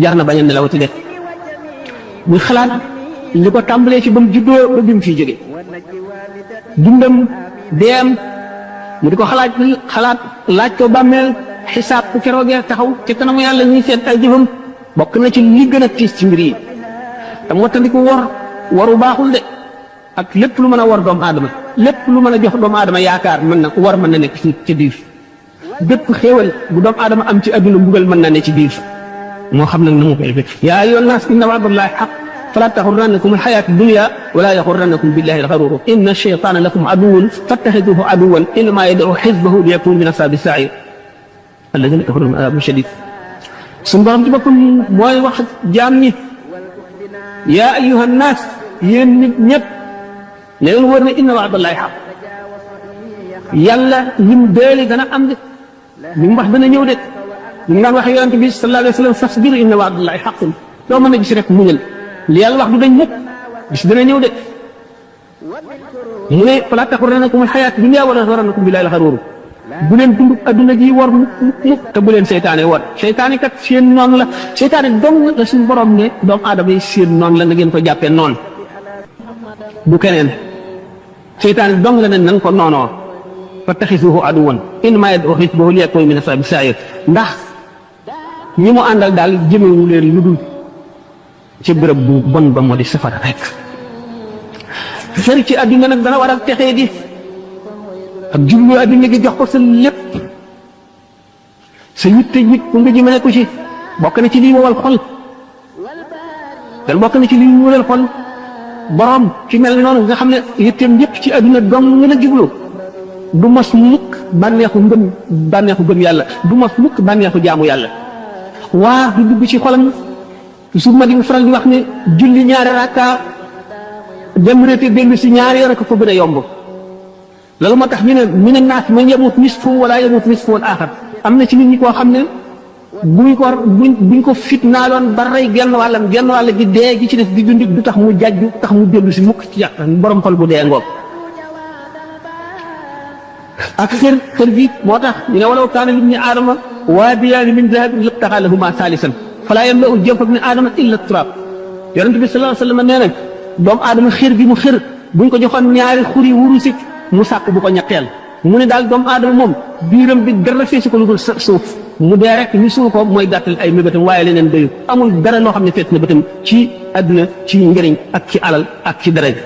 jar na bañ a nelawati de muy xalaat li ko tàmbalee ci ba mu juddoo ba bi mu fiy jóge dundam deem mu di ko xalaat laaj ko bàmmeel xisaab bu keroogee taxaw ci kanamu yàlla ñuy seet ay jëfam bokk na ci li gën a tiis ci mbir yi te wattandiku waru baaxul de ak lépp lu mën a war doomu aadama lépp lu mën a jox doomu aadama yaakaar mën na nekk ci biir bépp xéewal bu doomu aadama am ci adduna mbugal mën na ne ci biir moo xam nag na mu koy defee yaa ayyuhan naas inna wa'dallahi haqq falaa taxurrannakum alxayaatu dunya wala yaxurrannakum billahi alxaruur inna shaytaana lakum aduwwun fattaxiduuhu aduwwan innamaa yad'uu xizbahu liyakuunu min ashaabi sa'iir allaziina kafaruu lahum azaabun shadiid suñu borom ci boppam mooy wax jaam ñi yaa ayyuhan naas yéen nit ñëpp ne leen wër ne inna wa'dallahi haqq yàlla lim deeli dana am de li mu wax dana ñëw de li mu daan wax yonent bi sallallahu alayhi wa sallam fasbir inna wa'dallahi haqqun doo mën a gis rek muñal li yàlla wax du dañ mukk bis dana ñëw de mu ne falaa taxurrannakum al-hayaatu dunya wala yaxurrannakum billaahi al-gharuur bu leen dund adduna ji war mukk te bu leen seytaane war seytaane kat seen noon la seytaane dong la suñu borom ne doomu aadama yi seen noon la na ngeen ko jàppee noon du keneen seytaane dong la ne nan ko noonoo fattaxisuuhu aduwwan innamaa yad'uu xizbahu liyakuunu min ashaabi sa'iir ndax ñi mu àndal daal jëmewu leen lu dul ci bërëb bu bon ba moo di safara rek xër ci adduna nag dana war a texee di ak jublu adduna gi jox ko sa lépp sa yitte nit ku nga jëmale ko ci bokk na ci lii wowal xol dan bokk na ci lii wowal xol borom ci mel noonu nga xam ne yitteem yëpp ci adduna dong nga la jublu du mos mukk bànneexu gëm yàlla du mos mukk bànneexu jaamu yàlla waa du dugg ci xolam su ma di faral di wax ne julli ñaari rakka dem rété dellu si ñaari rek ko gën a yomb loolu moo tax ñu ne mina naas man yamut nisfu wala yamut nisfu al axar am na ci nit ñi koo xam ne buñ ko fitnaaloon ba rey genn wàll gi dee gi ci def di dund du tax mu jàjju tax mu dellu si mukk ci yàq borom xol bu dee ngoog ak xër bi moo tax ñu ne walaw kaana libni aadama waadiyaani min dahabin labtaxaa lahumaa saalisan falaa yamla'u jawfa ibni aadama illa turaab yonent bi sallallahu alayhi wa sallam nee na doomu aadama xër bi mu xër buñ ko joxoon ñaari xuri wurusi mu sàkk bu ko ñetteel mu ne daal doomu aadama moom biiram bi dara feesu ko lu dul suuf mu dee rek ñu suul ko mooy gàttal ay mébétam waaye leneen doyu amul dara loo xam ne fees na bëtam ci àdduna ci njëriñ ak ci alal ak ci daraja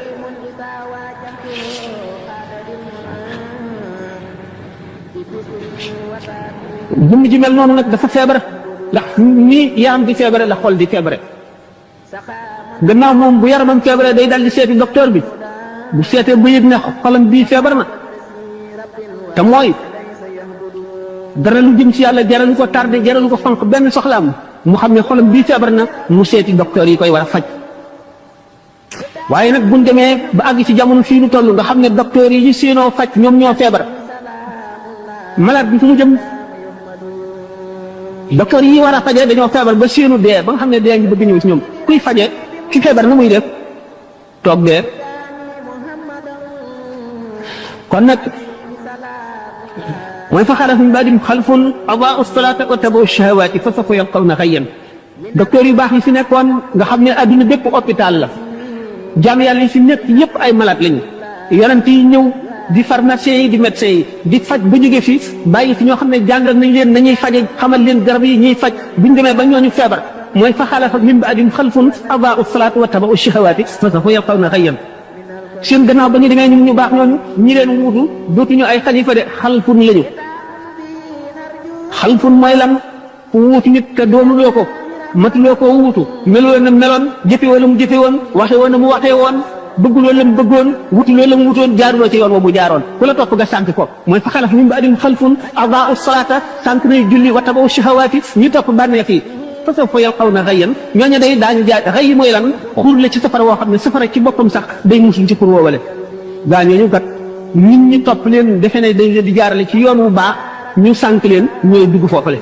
jëmm ji mel noonu nag dafa feebar ndax nii yaram di feebare la xol di feebare gannaaw moom bu yaramam feebare day dal di seeti docteur bi bu seetee ba yëg ne xolam bii feebar na te mooy dara lu jëm ci yàlla jaralu ko tardé jaralu ko fanq benn soxlaam mu xam ne xolam bii feebar na mu seeti docteur yi koy war a faj waaye nag buñ demee ba àgg ci jamono fii nu toll nga xam ne docteur yi ñu séenoo faj ñoom ñoo feebar malade bi fu mu jëm docteur yi war a faje dañoo feebar ba séenu dee ba nga xam ne dee ngi bëgg ñëw ci ñoom kuy faje ki feebar na muy def toog dee kon nag mooy fa xalafa min ba'dihim xalfun adaa'u salaata wa tabaa'u shahawaati fa sawfa yalqawna ghayyan docteur yu baax yi fi nekkoon nga xam ne adduna bépp hôpital la jaam yàlla yi fi nekk yépp ay malade lañu yonent yi ñëw di pharmacien yi di médecin yi di faj ba jóge fi bàyyi fi ñoo xam ne jàngal nañ leen nañuy faje xamal leen garab yi ñuy faj buñ demee ba ñooñu feebar mooy fa xalafa min ba'dihim xalfun adaa'u salaata wa tabaa'u shahawaati fa sawfa yalqawna ghayyan seen gannaaw ba ñu demee ñu baax ñooñu ñi leen wuutu dootuñu ay xalifa de xalfun lañu xalfun mooy lan ku wuutu nit te doonuloo ko matuloo koo wuutu meloo na meloon jëfe wala mu jëfe woon waxe woon na mu waxee woon bëgguloo la mu bëggoon wutuloo la mu wutoon jaaruloo ci yoon wa mu jaaroon ku la topp nga sànk ko mooy fa xalafa min ba'dihim xalfun adaa'u salaata sànk nay julli wa tabaa'u shahawaati ñu topp bànneex yi fa sawfa yalqawna ghayyan ñooñu day daañu jaar xëy mooy lan xur la ci safara woo xam ne safara ci boppam sax day musul ci xur woowale gaa ñooñu kat nit ñi topp leen defe ne dañ leen di jaarale ci yoon wu baax ñu sànk leen ñooy dugg foofale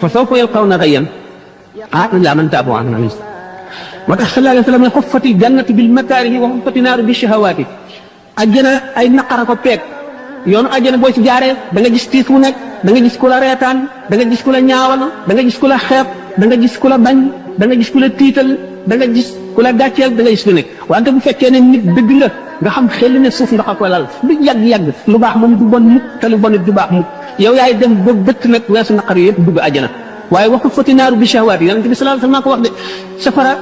fa sawfa yalqawna ghayyan illaa man taaba wa amila moo tax sallallahu alayhi wa sallam ne xuffati jannatu bil makaarihi wa xuffati naaru bi shahawaati ajjana ay naqara ko peeg yoonu ajjana boo ci jaaree da nga gis tiis mu nekk da nga gis ku la reetaan da nga gis ku la ñaawal da nga gis ku la xeeb da nga gis ku la bañ da nga gis ku la tiital da nga gis ku la gàcceel da nga gis lu nekk wante bu fekkee ne nit dëgg nga xam xel ne suuf ndox a ko lal lu yàgg-yàgg lu baax moom du bon mukk te lu bon it du baax mukk yow yaay dem ba bëtt nag weesu naqar yi yëpp dugg ajjana waaye waxu fati naaru bi shahawaat yonent bi sallallahu alayhi wasallam ko wax de safara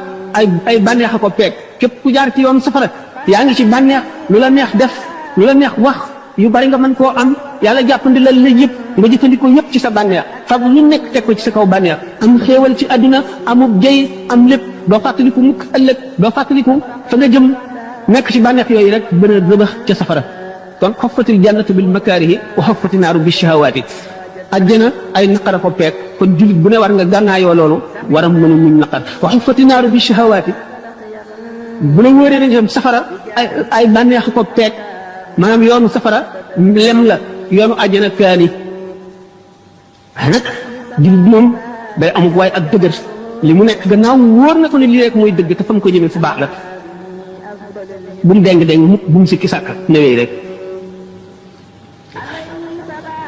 ay bànneex a ko peeg képp ku jaar ci yoon safara yaa ngi ci bànneex lu la neex def lu la neex wax yu bari nga mën koo am yàlla jàppandi la yëpp nga jëfandikoo yëpp ci sa bànneex fab lu nekk teg ko ci sa kaw bànneex am xéewal ci àdduna amub jëy am lépp doo fàttaliku mukk ëllëg doo fàttaliku fa nga jëm nekk ci bànneex yooyu rek bën a rëbax ca safara kon xoffatil jannatu bil makaarihi wa xoffati naaru bi shahawaati ajjana ay naqara ko peeg kon jullit bu ne war nga gànnaayoo loolu war a mën a muñ naqar wa xoffati naaru bi shahawaati bu la wóoree ne tam safara ay bànneex ko peeg maanaam yoonu safara lem la yoonu ajjana kaani waaye nag jullit bi moom day amuk waaye ak dëgër li mu nekk gannaaw wóor na ko ne lii rek mooy dëgg te fa mu ko jëmee fu baax la bu mu deng mukk bu mu sikki sàkk newee rek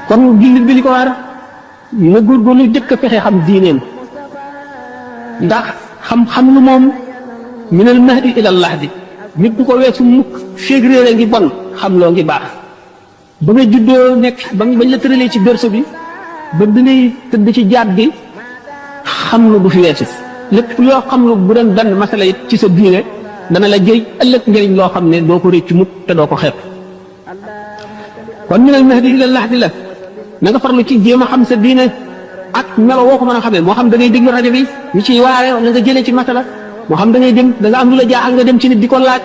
kon jullit bi li ko war na góorgóorlu jëkk a fexe xam diineem ndax xam-xam lu moom minal mahdi ilal lahdi nit du ko weesu mukk féeg réere ngi bon xam loo ngi baax ba nga juddoo nekk bañ la tëralee ci berceau bi ba dinay tëdd ci jaat bi xam lu du fi weesu lépp loo xam lu bu doon benn masala it ci sa diine dana la jëy ëllëg njëriñ loo xam ne doo ko réccu mukk te doo ko xeeb kon minal mahdi ilal lahdi la na nga farlu ci jéem a xam sa diine ak melo woo ko mën a xamee moo xam da ngay déglu rajo bi ñu ciy waare wala nga jëlee ci masala moo xam da ngay dem da nga am lu la jaaxal nga dem ci nit di ko laaj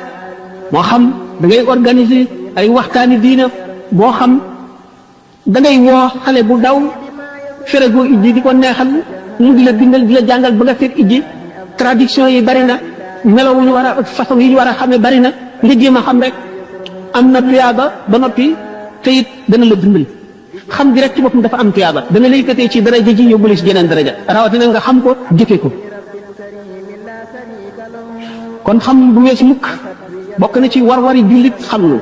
moo xam da ngay organiser ay waxtaani diine moo xam da ngay woo xale bu daw ferego ijji di ko neexal mu di la bindal di la jàngal ba nga fekk ijji traduction yi bari na melo wu ñu war a façon yi ñu war a xamee bari na nga jéem a xam rek am na tuyaaba ba noppi te it dana la dimbali xam gi rek ci boppam dafa am tuyaaba dana la yëkkatee ci daraja ji yóbbu la ci jeneen daraja rawatina nga xam ko jëfe ko kon xam bu wees mukk bokk na ci war-wari jullit xam lu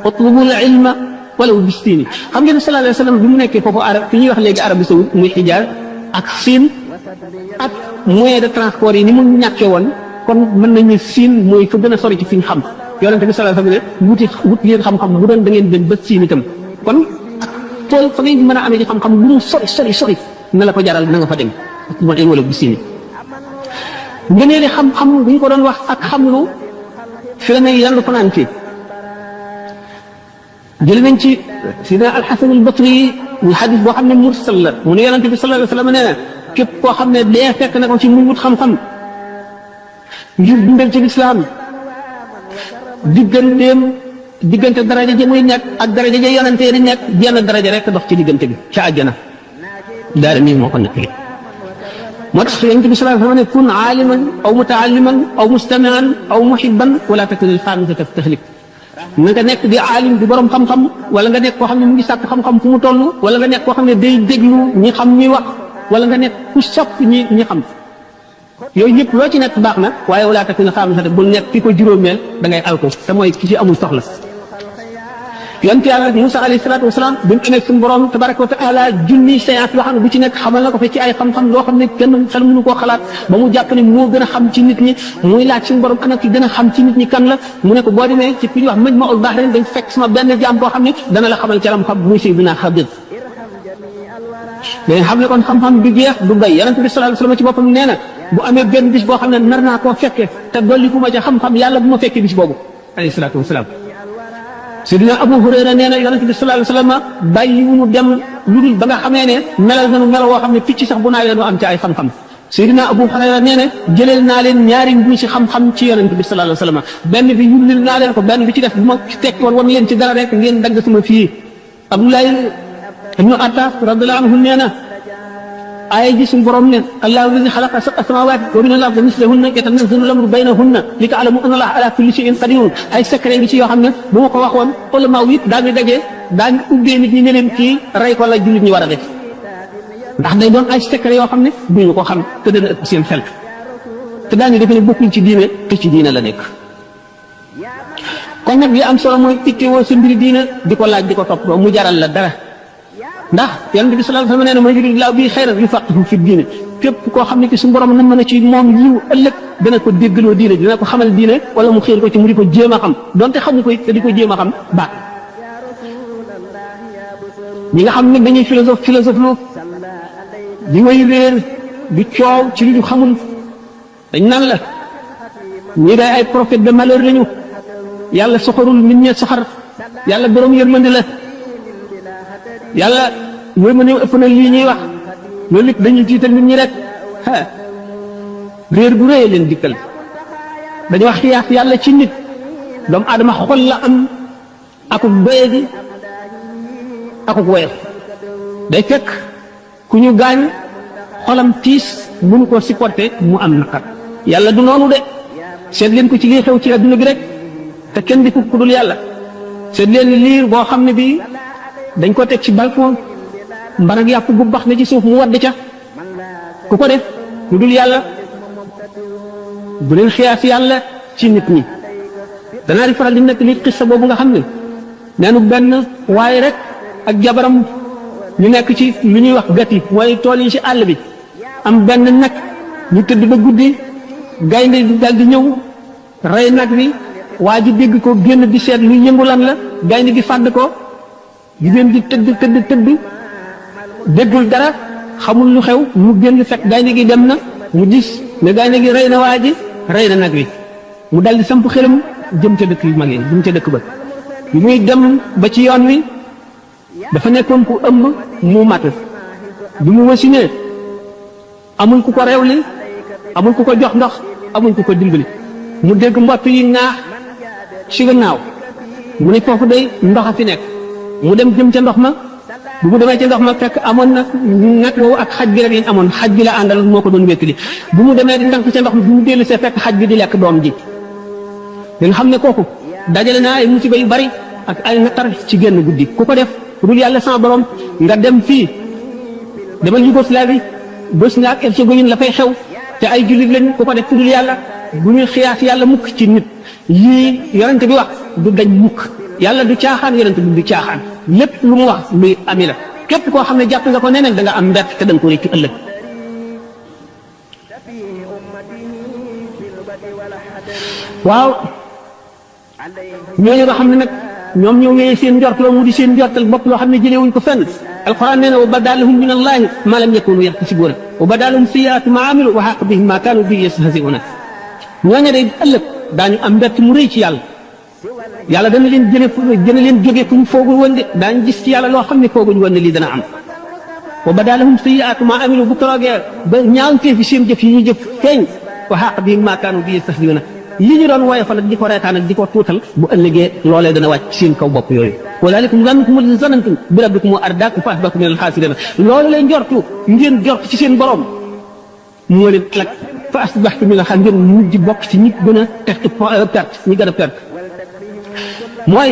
utlubul ilma walaw bistiini xam ngeen sallallahu alayhi wa sallam bi mu nekkee foofu arab fi ñuy wax léegi Arabie Saoudite muy Hijaaz ak Siin ak moyen de transport yi ni mu ñàkkee woon kon mën nañu Siin mooy fa gën a sori ci fi ñu xam yonente bi sallallahu alayhi wasallam ne wut leen xam-xam bu doon da ngeen dem ba siin itam kon tool fa ngeen mën a amee ci xam-xam lu mu sori na la ko jaral na nga fa dem ma dem wala bu siini ngëneeli xam-xam bu ñu ko doon wax ak xam lu fi la ne yan ko naan fii jël nañ ci sidina alxasan albasri ñu xadis boo xam ne mursal la mu ne yonente bi sallallahu alayhi wasallam nee na képp koo xam ne dee fekk na ko ci muy wut xam-xam ngir dundal ci lislaam diggante daraja ja muy nekk ak daraja ja yonente di nekk jenn daraja rek dox ci diggante bi ca àjjana daal mii moo ko nekk moo tax yonente bi sallallahu alayhi wasallam ne kun aaliman aw mutaalliman aw mustamian aw muhibban wala takun alxaamisata tahlik na nga nekk di aalim di borom xam-xam wala nga nekk koo xam ne mu ngi sàkk xam-xam fu mu toll wala nga nekk koo xam ne day déglu ñi xam ñuy wax wala nga nekk ku sopp ñi xam yooyu yëpp loo ci nekk baax na waaye wala takk nga xam ne bul nekk ki ko juróomeel da ngay alko te mooy ki ci amul soxla yonent yàlla Musaa alayhi salaatu wasalaam bi mu amee suñu borom tabaraka wa taala junni séance yoo xam ne bu ci nekk xamal na ko fa ci ay xam-xam loo xam ne kenn xel mënu koo xalaat ba mu jàpp ne moo gën a xam ci nit ñi muy laaj suñu borom ana ki gën a xam ci nit ñi kan la mu ne ko boo demee ci fi ñuy wax Majma'ul Bahrayn dañ fekk sama benn jaam boo xam ne dana la xamal ci lam xam muy Sayyidina Xadir dañ xam ne kon xam-xam du jeex du bay yonent bi sallallahu alayhi wasallam ci boppam nee na bu amee benn bis boo xam ne nar naa koo fekkee te dolli fu ma ca xam-xam yàlla bu ma fekkee bis boobu alayhi salaatu wasalaam Sidina Abu Hurayra nee na yonent bi sallallahu alayhi wasallam bàyyi wu mu dem lu dul ba nga xamee ne melal nañu melo woo xam ne picc sax bu naawee nu am ci ay xam-xam Sidina Abu Hurayra nee na jëleel naa leen ñaari mbuus ci xam-xam ci yonent bi sallallahu alayhi wasallam benn bi yullil naa leen ko benn bi ci def bu ma tekki woon wan leen ci dara rek ngeen dagg sama fii Abdoulaye ibnu Attaas radiyallahu anhu nee na aaya ji suñu borom ne allahu alladi xalaqa sab'a samaawaati wa mina al-ardi mislahunna yatanazzalu al-amru baynahunna li ta'lamu anna allaha ala kulli shay'in qadirun ay secret ngi ci yoo xam ne bu ma ko waxoon ulama yi daañu daje daañu ubbee nit ñi ne leen kii rey ko la jullit ñi war a def ndax day doon ay secret yoo xam ne duñu ko xam te dana ëpp seen xel te daañu defe ne bokkuñ ci diine te ci diine la nekk kon nag li am solo mooy ittewoo sa mbiri diine di ko laaj di ko topp mu jaral la dara ndax yonent bi sallallahu alayhi wasallam nee na man yuridillaahu bihi xayran yufaqihu fi diine képp koo xam ne ki suñu borom na mën a ci moom yiw ëllëg dana ko déggaloo diine dina ko xamal diine wala mu xiir ko ci mu di ko jéem a xam donte xamu koy te di ko jéem a xam baax ñi nga xam ne dañuy philosophe lu di way réer di coow ci lu ñu xamul dañ naan la ñii day ay prophète de malheur lañu yàlla soxorul nit ñee soxar yàlla borom yërmande la yàlla yërmande ëpp na lii ñuy wax loolu lépp dañuy tiital nit ñi rek réer bu rëy leen dikkal dañu wax xiyaas yàlla ci nit doomu aadama xol la am akuk doye gi akuk woyof day fekk ku ñu gaañ xolam tiis mënu ko supporter mu am naqar yàlla du noonu de seet leen ko ci lii xew ci adduna bi rek te kenn di ku dul yàlla seet leen liir boo xam ne bii dañ ko teg ci balcon mbarag yàpp bu bax na ci suuf mu wadd ca ku ko def lu dul yàlla bu leen xiyaas yàlla ci nit ñi danaa di faral di nekk li xissa boobu nga xam ne neenu benn waaye rek ak jabaram ñu nekk ci lu ñuy wax gati mooy tool yi ci àll bi am benn nag ñu tëdd ba guddi gaynde di dal di ñëw rey nag wi waa ji dégg ko génn di seet lu yëngu lan la gaynde gi fàdd ko jigéen gi tëdd déggul dara xamul lu xew mu génn fekk gaynde gi dem na mu gis ne gaynde gi rey na waa ji rey na nag wi mu dal di samp xelam jëm ca dëkk yu mag yi jëm ca dëkk ba bi muy dem ba ci yoon wi dafa nekkoon ku ëmb mu mat bi mu wasinee amul ku ko rewli amul ku ko jox ndox amul ku ko dimbali mu dégg mbott yi ŋaax ci gannaaw mu ne foofu day ndox a fi nekk mu dem jëm ca ndox ma bu mu demee ca ndox ma fekk amoon na nag woowu ak xaj bi rek lañ amoon xaj bi la àndal moo ko doon wéttali bu mu demee di ndànk ca ndox mi bu mu dellu see fekk xaj bi di lekk doom ji nga xam ne kooku dajale naa ay musiba yu bari ak ay naqar ci génn guddi ku ko def ku dul yàlla sama borom nga dem fii demal Yougoslavie Bosnie ak Herzégovine la fay xew te ay jullit lañ ku ko def ku dul yàlla bu ñuy xiyaas yàlla mukk ci nit yii yonent bi wax du dañ mukk yàlla du caaxaan yonent bi du caaxaan lépp lu mu wax luy ami la képp koo xam ne jàpp nga ko neneen da nga am mbett te da nga ko réccu ëllëg waaw ñooñu nga xam ne nag ñoom ñoo wéyee seen njort loo mu di seen njortal bopp loo xam ne jëlee wuñ ko fenn alquran nee na wa badalahum min allahi ma lam yakunu yaxtasibuuna wa badalahum sayyi'aatu ma amilu wa haqa bihim ma kaanu bihi yastahzi'uuna ñooñu day ëllëg daañu am mbett mu rëy ci yàlla yàlla dana leen leen jógee fu ñu foogul woon de daañu gis ci yàlla loo xam ne fooguñ woon ne lii dana am wa badalahum sayyi'aatu ma amilu bu toogee ba ñaawtee fi seen jëf yi ñu jëf feeñ wa haqa bihim ma kaanu bihi yastahzi'uuna li ñu doon woyofal ak di ko reetaan ak di ko tuutal bu ëllëgee loolee dana wàcc seen kaw bopp yooyu wa dalikum zannukum allazii zannantum bi rabbikum ardaakum fa asbahtum minal xaasiriin loolu leen njortu ngeen jort ci seen borom moo leen alak fa asbahtum minal xaasiriin ngeen mujj bokk ci ñi gën a perte ñi gën a perte mooy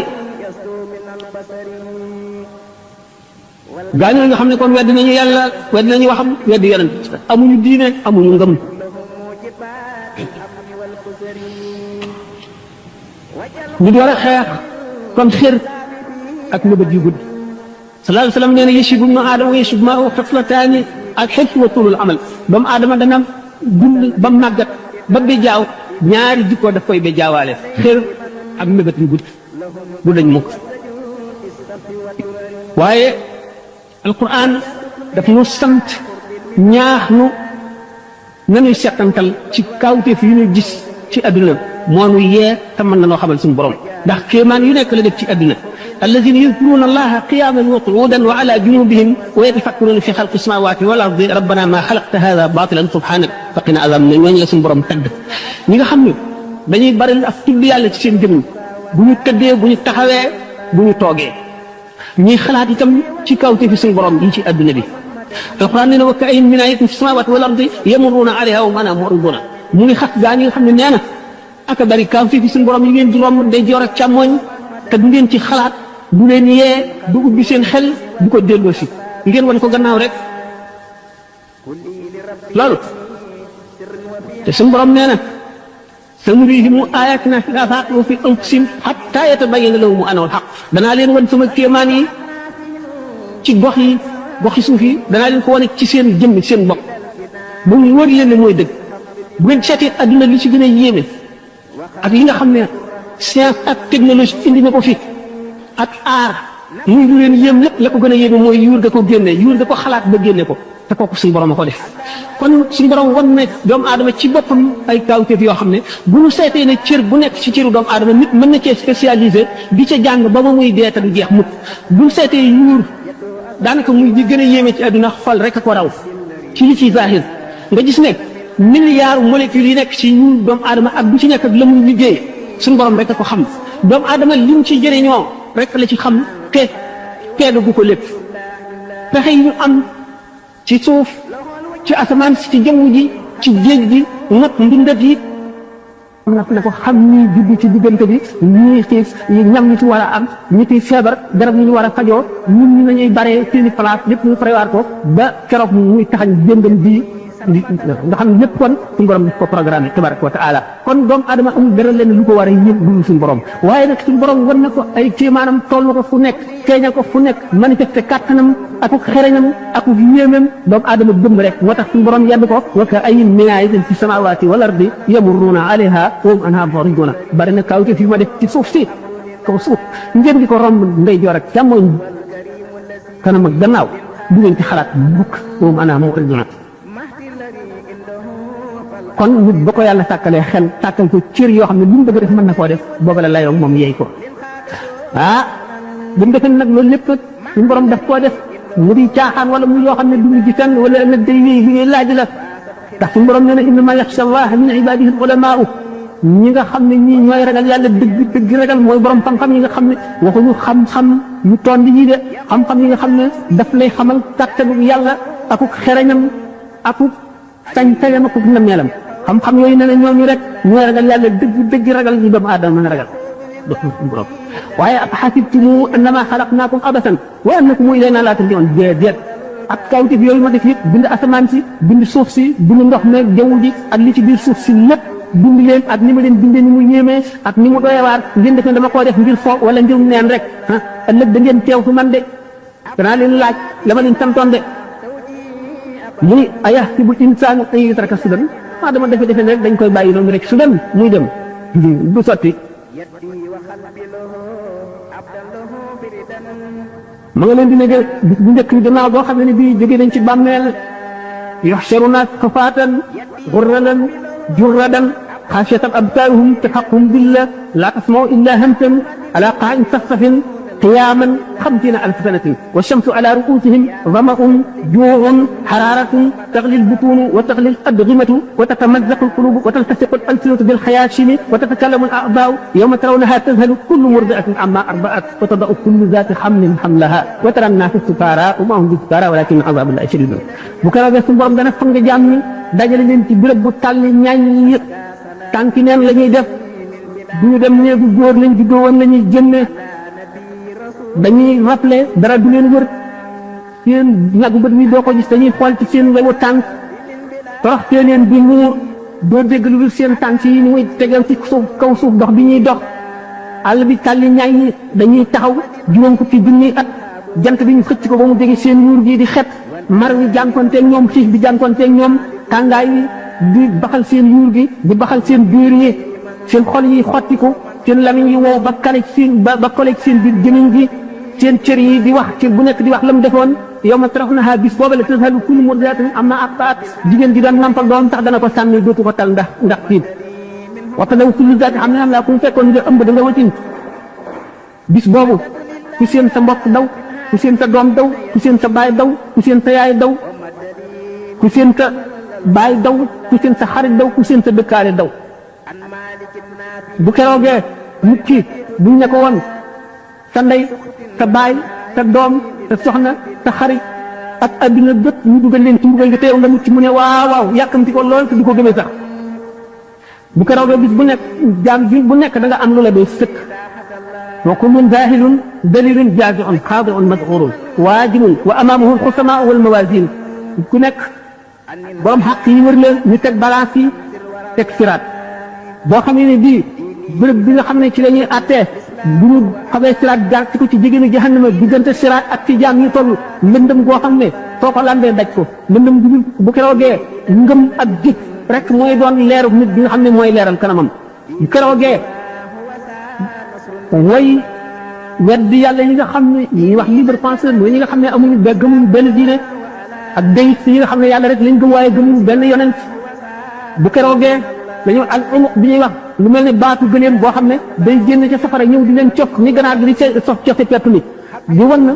gaañoo nga xam ne kon wedd nañu yàlla wedd nañu waxam wedd yonent amuñu diine amuñu ngëm ñu door a xeex kon xër ak nëbët yu gudd sallallahu alayhi wa sallam nee na yashibu ibnu aadama wa yashibu maahu xaslataani ak xëcc wa tuulul amal doomu aadama dana dund ba màggat ba bejaaw ñaari jikkoo daf koy bejaawaale xër ak nëbët yu gudd du dañ mukk waaye alquran daf ñu sant ñaax nu nanuy settantal ci kawteef yu ñu gis ci àdduna moo nu yee te mën na noo xamal suñu borom ndax kéemaan yu nekk la def ci àdduna alladina yadkuruna allaha qiyaman wa qu'udan wa ala junubihim wa yatafakkaruna fi xalqi samawati wal ardi rabbana ma xalaqta hada batilan subhanak faqina azab ne ñooñu la suñu borom tagg ñi nga xam ne dañuy bari ak tudd yàlla ci seen jëmm bu ñu tëddee bu ñu taxawee bu ñu toogee ñuy xalaat itam ci kawte fi suñu borom yi ci àdduna bi alquran nee na wa ka'ayyin min ayatin fi samawati wal ardi yamurruna alayha wa hum mu'ridun mu ngi xat gaa ñi nga xam ne nee na aka bari kawte fi suñu borom yi ngeen di romb day joor ak càmmooñ te du ngeen ci xalaat du leen yee du ubbi seen xel du ko delloo si ngeen wan ko gannaaw rek loolu te suñu borom nee na sanurihim ayatina fil afaaqi wa fi anfusihim hatta yatabayyana lahum annahu al-haqq danaa leen wan sama kéemaan yi ci goxi suuf yi danaa leen ko wane ci seen jëmm seen bopp ba mu wóor leen ne mooy dëgg bu ngeen seetee adduna li ci gën a yéeme ak li nga xam ne science ak technologie indi na ko fi ak aar muy lu leen yéem lépp la ko gën a yéeme mooy yuur ga ko génne yuur ga ko xalaat ba génne ko te kooku suñu borom a ko def kon suñu borom wan ne doomu aadama ci boppam ay kawteef yoo xam ne bu ñu seetee ne cër bu nekk ci cëru doomu aadama nit mën na cee spécialisé di ca jàng ba ma muy dee te du jeex mukk bu ñu seetee yuur daanaka muy di gën a yéeme ci àdduna xol rek a ko raw ci li ci zahir nga gis ne milliards molécules yi nekk ci yuur doomu aadama ak bu ci nekk ak la muy liggéey suñu borom rek a ko xam doomu aadama lim ci jëriñoo rek la ci xam te teegagu ko lépp pexe yi ñu am ci suuf ci asamaan si ci jaww ji ci géej gi nag mbindat yi na ko xam ñi judd ci diggante bi ñii xiif ñam ñi ci war a am ñi ci feebar garab yi ñu war a fajoo ñun ñi nañuy baree seeni place lépp ñu prévoir ko ba keroog muy taxañ jëndam bii nga xam ne lépp kon suñu borom daf ko programme tabaraka wa taala kon doomu adama amul dara leen lu ko war a yëg dul suñu borom waaye nag suñu borom war na ko ay kéemaanam toll na ko fu nekk feeñal ko fu nekk manifesté kàttanam akuk xereñam akuk yéemam doomu adama gëm rek moo tax suñu borom yedd ko wa ka'ayyin min ayatin fi samawati wal ardi yamurruna alayha wa hum anha mu'ridun bari na kawte fi ma def ci suuf si kaw suuf ngeen di ko romb ndeyjoor ak càmmoñ kanam ak gannaaw du ngeen ci xalaat bukk wa hum anha mu'ridun kon nit ba ko yàlla tàkkalee xel tàkkal ko cër yoo xam ne lu mu bëgg def mën na koo def booba la layoo moom yeey ko bu mu defee nag loolu lépp suñu borom daf koo def mu di caaxaan wala mu yoo xam ne du ñu gisaan wala nag day wéy li ngay laaj la ndax suñu borom nee na innama yaxsha allaha min ibadihi al-ulamaa'u ñi nga xam ne ñii ñooy ragal yàlla dëgg ragal mooy borom xam-xam yi nga xam ne waxuñu xam-xam yu tondi yi de xam-xam yi nga xam ne daf lay xamal kàttanu yàlla akuk xereñam akuk sañ-sañam akuk nameelam xam-xam yooyu ne na ñooñu rek ñooy ragal yàlla dëgg ragal ñu doomu aadama mën a ragal dox suñu borom waaye xasibtum annama xalaqnaakum abasan wa annakum ilayna laa turja'uun déedéet ak kawtif yooyu ma def yëpp bind asamaan si bind suuf si bind ndox meeg jaww ji ak li ci biir suuf si lépp bind leen ak ni ma leen bindee ni mu yéemee ak ni mu doyewaar ngeen def ne dama koo def ngir fo wala ngir neen rek ëllëg da ngeen teew fi man de danaa leen laaj la ma leen santoon de muy ayahsibul insaanu an yutraka sudan dama defe rek dañ koy bàyyi noonu rek su dem muy dem du sotti ma nga leen di nekk bis bu njëkk bi gannaaw boo xam ne bii jóge nañ ci bàmmeel yuhsharuna xufaatan gurradan jurradan xaashiyatan absaaruhum tarhaquhum dillah laa tasma'u illaa hamsan alaa qaa'in safsafin قياما 50,000 سنة والشمس على رؤوسهم ظمأ جوع حرارة تغلي البطون وتغلي الأدغمة وتتمزق القلوب وتلتصق الألسنة بالخياشم وتتكلم الأعضاء يوم ترونها تذهل كل مرضعة عما أرضعت وتضع كل ذات حمل حملها وترى الناس سكارى وما هم بسكارى ولكن عذاب الله شديد بكرة بسم borom dana fang jàmm dajale leen ci béréb bu tàlli ñaañ yi tànki neen la ñuy def duñu dem néegu góor lañ juddoo woon la ñuy génne dañuy rappelé dara du leen wër seen nagu bët mi doo ko gis dañuy xool ci seen wewu tànk toroxtee leen bi muur doo dégg lu dul seen tànk yi ni muy tegal ci suuf kaw suuf dox bi ñuy dox àll bi tàlli ñaay yi dañuy taxaw juróom ko ci junniy at jant bi ñu xëcc ko ba mu jege seen yuur gi di xet mar wi jànkonteeg ñoom xiif bi jànkonteeg ñoom tàngaay wi di baxal seen yuur gi di baxal seen biir yi seen xol yi xotti ko seen lamiñ yi wow ba kale seen ba kole seen biir jëmiñ gi seen cër yi di wax cër bu nekk di wax la mu defoon yow ma tarawnaha bis booba la tazhalu kullu murdi'atin amma arda'at jigéen ji doon nampal doom sax dana ko sànni dootu ko tal ndax tiit wa tadaw kullu zaati hamlin hamlaha ku fekkoon nga ëmb da nga watin bis boobu ku seen sa mbokk daw ku seen sa doom daw ku seen sa baay daw ku seen sa yaay daw ku seen sa baay daw ku seen sa xarit daw ku seen sa dëkkaale daw bu keroogee mukki buñ ne ko woon sa ndey sa baay sa doom sa soxna sa xarit ak adduna bépp ñu dugal leen ci mbugal nga teew nga mucc mu ne waaw waaw yàkkamti ko lool te du ko gëmee sax bu keroogee bis bu nekk jaam bi bu nekk da nga am lu la doy sëkk wa kullun zaahilun dalilun jaazi'un xaadi'un mad'uurun waajibun wa amaamahu al-xusamaa wal mawaazin ku nekk borom xaq yi wër la ñu teg balance yi teg siraat boo xam ne bii bërëb bi nga xam ne ci la ñuy àttee bu ñu xamee siraat jaar ci ko ci jigéen jahannama diggante siraat ak ci jaam yi toll lëndëm goo xam ne soo ko lambee daj ko lëndëm bu keroogee ngëm ak jëf rek mooy doon leeru nit bi nga xam ne mooy leeral kanamam bu keroogee way weddi yàlla yi nga xam ne ñuy wax libre penseur mooy ñi nga xam ne amuñu ba gëmuñu benn diine ak déyit yi nga xam ne yàlla rek lañ gëm waaye gëmuñu benn yonent bu keroogee dañoo al umuq bi ñuy wax lu mel ne baatu gëléem boo xam ne day génn ca safara ñëw di leen cof ni ganaar gi di sof cofe pett mi di wan na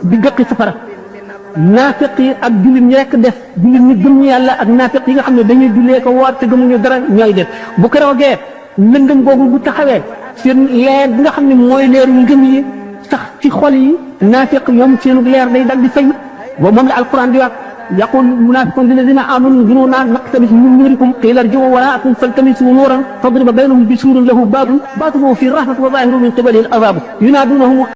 di gëqi safara naafiq yi ak jullit ñi rekk def jullit ñi gëm ñu yàlla ak naafiq yi nga xam ne dañuy jullee ko woor te gëmuñu dara ñooy def bu keroogee lëndëm googu bu taxawee seen leer bi nga xam ne mooy leeru ngëm yi sax ci xol yi naafiq ñoom seen leer day dal di fay ba moom la alquran di wax يقول المنافقون للذين آمنوا انظرونا نقتبس من نوركم قيل ارجعوا وراءكم فالتمسوا نورا فاضرب بينهم بسور له باب باطنه فيه الرحمة وظاهره من قبله العذاب ينادونهم